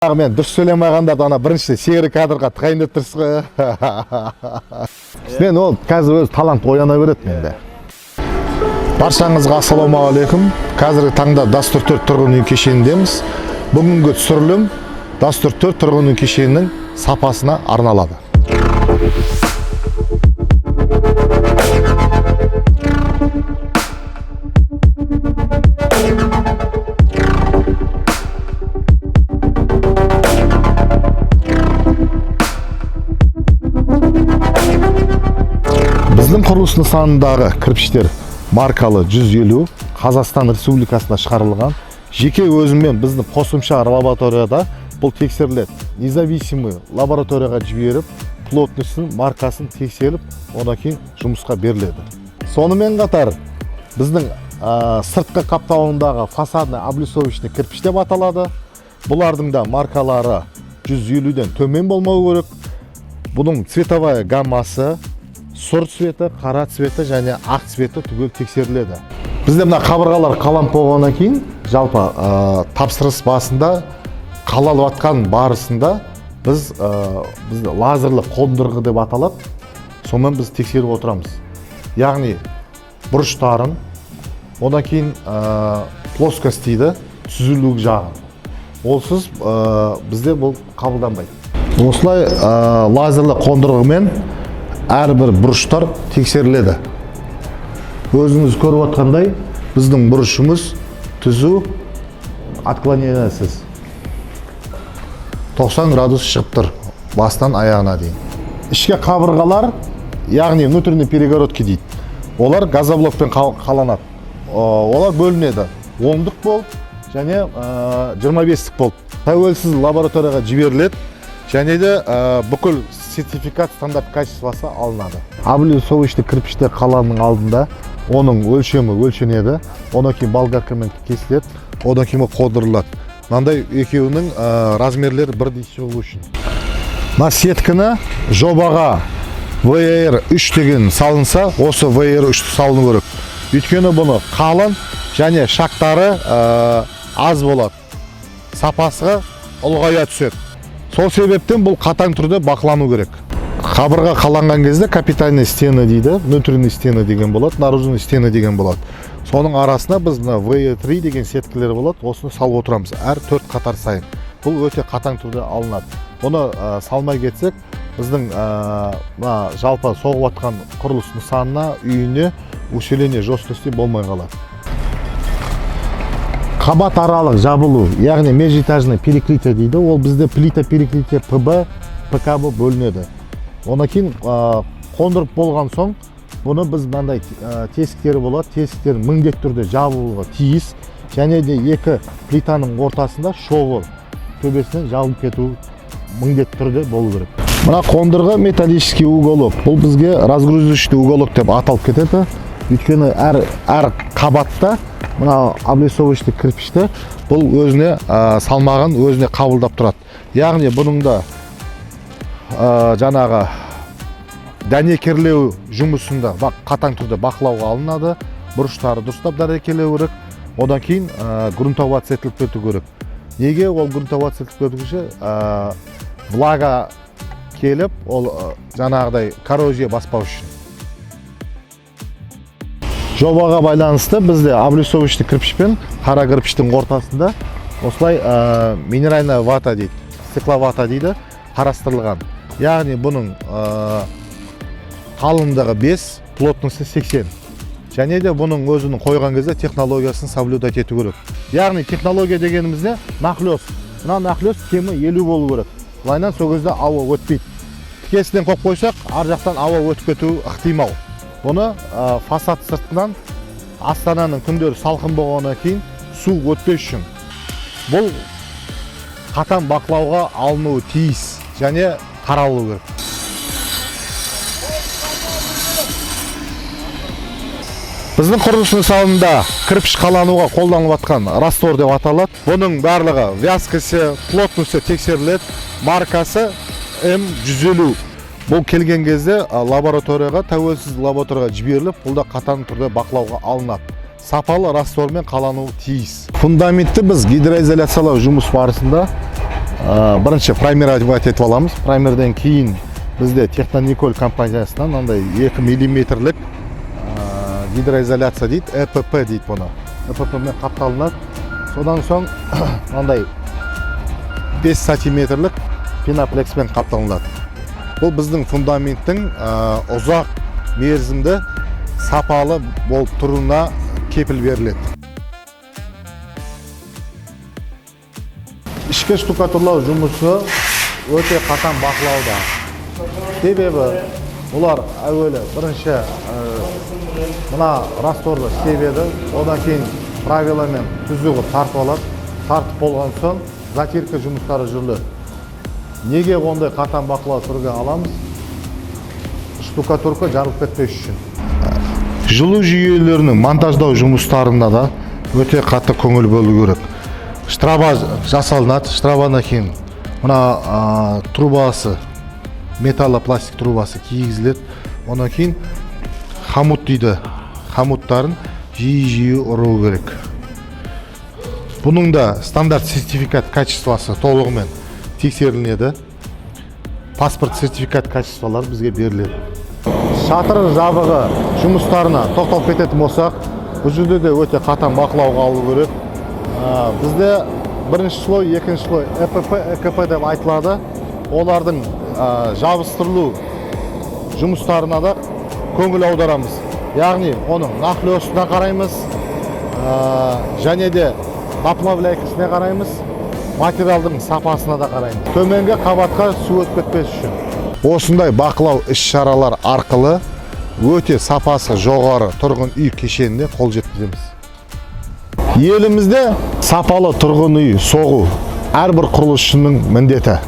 Мен дұрыс сөйлемей қалғандарды ана бірінші серый кадрға тығайын деп тұрсыз ғой. Мен ол қазір өз талант ояна береді менде. Баршаңызға ассалаумағалейкум. Қазіргі таңда Дастур 4 тұрғын үй кешеніндеміз. Бүгінгі түсірілім Дастур 4 тұрғын үй кешенінің сапасына арналады. Біздің құрылыс нысанындағы кірпіштер маркалы 150, Қазақстан Республикасында шығарылған. Жеке өзіммен біздің қосымша лабораторияда бұл тексеріледі. Независимый лабораторияға жіберіп, плотностін, маркасын тексеріп, одан кейін жұмысқа беріледі. Сонымен қатар біздің сыртқы қаптауындағы фасадный облицовочный кірпіш деп аталады. Бұлардың да маркалары 150-ден төмен болмау керек. Бұның цветовая гаммасы сұр цветі, қара цветі және ақ цветі түгел тексеріледі. Бізде мына қабырғалар қаланып болғаннан кейін жалпы тапсырыс басында қалалып жатқан барысында біз бізде лазерлі қондырғы деп аталады. Сонымен біз тексеріп отырамыз. Яғни бұрыштарын, одан кейін плоскость дейді, түзулік жағын. Олсыз бізде бұл қабылданбайды. Осылай лазерлі қондырғымен әрбір бұрыштар тексеріледі. Өзіңіз көріп отқандай, біздің бұрышымыз түзу, отклонениесіз. 90 градус шығып тұр бастан аяғына дейін. Ішкі қабырғалар, яғни внутренний перегородки дейді. Олар газоблокпен қаланады. Олар бөлінеді. 10-дық болып және 25-тік болып. Тәуелсіз лабораторияға жіберіледі және де бүкіл сертификат стандарт качествосы алынады. Облицовочный кірпіштер қаланың алдында оның өлшемі өлшенеді, одан кейін болгаркамен кесіледі, одан кейін ол қондырылады. Мынандай екеуінің размерлері бірдей шығу үшін. Мына сеткіні жобаға VR 3 деген салынса, осы VR 3 салыну керек. Өйткені бұны қалын және шақтары аз болады. Сапасы ұлғая түседі. Сол себептен бұл қатаң түрде бақылану керек. Қабырға қаланған кезде капитальный стены дейді, внутренний стены деген болады, наружный стены деген болады. Соның арасына біз мына V3 деген сеткілер болады, осыны салып отырамыз әр төрт қатар сайын. Бұл өте қатаң түрде алынады. Бұны салмай кетсек, біздің мына жалпы соғып жатқан құрылыс нысанына, үйіне усиление жесткости болмай қалады. Қабат аралық жабылу, яғни межэтажный перекрытие дейді, ол бізде плита перекрытие ПБ, ПК болып бөлінеді. Одан кейін қондырып болған соң бұны біз мынандай тесіктері болады, тесіктер міндетті түрде жабылуға тиіс. Және де екі плитаның ортасында шовы төбесінен жабылып кету міндетті түрде болу керек. Мына қондырғы металлический уголок. Бұл бізге разгрузочный уголок деп аталып кетеді. Өйткені әр қабатта мына облицовочный кірпішті бұл өзіне салмағын өзіне қабылдап тұрады. Яғни бұның да жаңағы дәнекерлеу жұмысында қатаң түрде бақылауға алынады. Бұрыштары дұрыстап дәнекерлеу керек. Одан кейін грунтоваться етіліп кету керек. Неге ол грунтоваться етіліп кету? Влага келіп, ол жаңағыдай коррозия баспау үшін. Жобаға байланысты бізде облицовочный кірпіш пен қара кірпіштің ортасында осылай минеральная вата дейді, стекловата дейді, қарастырылған. Яғни бұның қалыңдығы 5, плотности 80. Және де бұның өзінің қойған кезде технологиясын соблюдать ету керек. Яғни технология дегеніміз не? Нахлёст. Мына нахлёст кемі 50 болу керек. Былайынан сол кезде ауа өтпейді. Тікесінен қойып қойсақ, ар жақтан ауа өтіп кетуі ықтимал. Бұны фасад сыртынан Астананың күндері салқын болғаннан кейін су өтпес үшін бұл қатаң бақылауға алынуы тиіс және қаралу керек. Біздің құрылыс нысанында кірпіш қалануға қолданылып жатқан раствор деп аталады. Бұның барлығы вязкасы, плотности тексеріледі. Маркасы М150. Бұл келген кезде лабораторияға, тәуелсіз лабораторияға жіберіліп, бұл да қатаң түрде бақылауға алынады. Сапалы раствормен қалануы тиіс. Фундаментті біз гидроизоляциялау жұмыс барысында Бірінші праймировать етіп аламыз. Праймерден кейін бізде Технониколь компаниясынан мынандай 2 миллиметрлік гидроизоляция дейді, ЭПП дейді бұны. ЭПП мен қапталынады. Содан соң мынандай 5 сантиметрлік пеноплекспен қапталынады. Бұл біздің фундаменттің ұзақ мерзімді сапалы болып тұруына кепіл беріледі. Ішкі штукатурлау жұмысы өте қатаң бақылауда. Себебі бұлар әуелі бірінші мына растворды себеді, одан кейін правиламен түзу қылып тартып алады. Тартып болған соң затирка жұмыстары жүріледі. Неге ондай қатаң бақылау түрге аламыз? Штукатурка жарылып кетпес үшін. Жылу жүйелерінің монтаждау жұмыстарында да өте қатты көңіл бөлу керек. Штраба жасалынады, штрабадан кейін мына трубасы, металлопластик трубасы кигізіледі. Одан кейін хомут дейді, хомуттарын жиі-жиі ұру керек. Бұның да стандарт сертификат качествосы толығымен тексерілінеді. Паспорт сертификат качестволары бізге беріледі. Шатыр жабығы жұмыстарына тоқталып кететін болсақ, бұл жерде де өте қатаң бақылауға алу керек. Бізде бірінші слой, екінші слой ЭПП, ЭКП деп айтылады. Олардың жабыстырылу жұмыстарына да көңіл аударамыз. Яғни оның нахлёстына қараймыз, және де наплавляйкасына қараймыз, материалдың сапасына да қараймыз. Төменгі қабатқа су өтіп кетпес үшін. Осындай бақылау іс-шаралар арқылы өте сапасы жоғары тұрғын үй кешеніне қол жеткіземіз. Елімізде сапалы тұрғын үй соғу әрбір құрылысшының міндеті.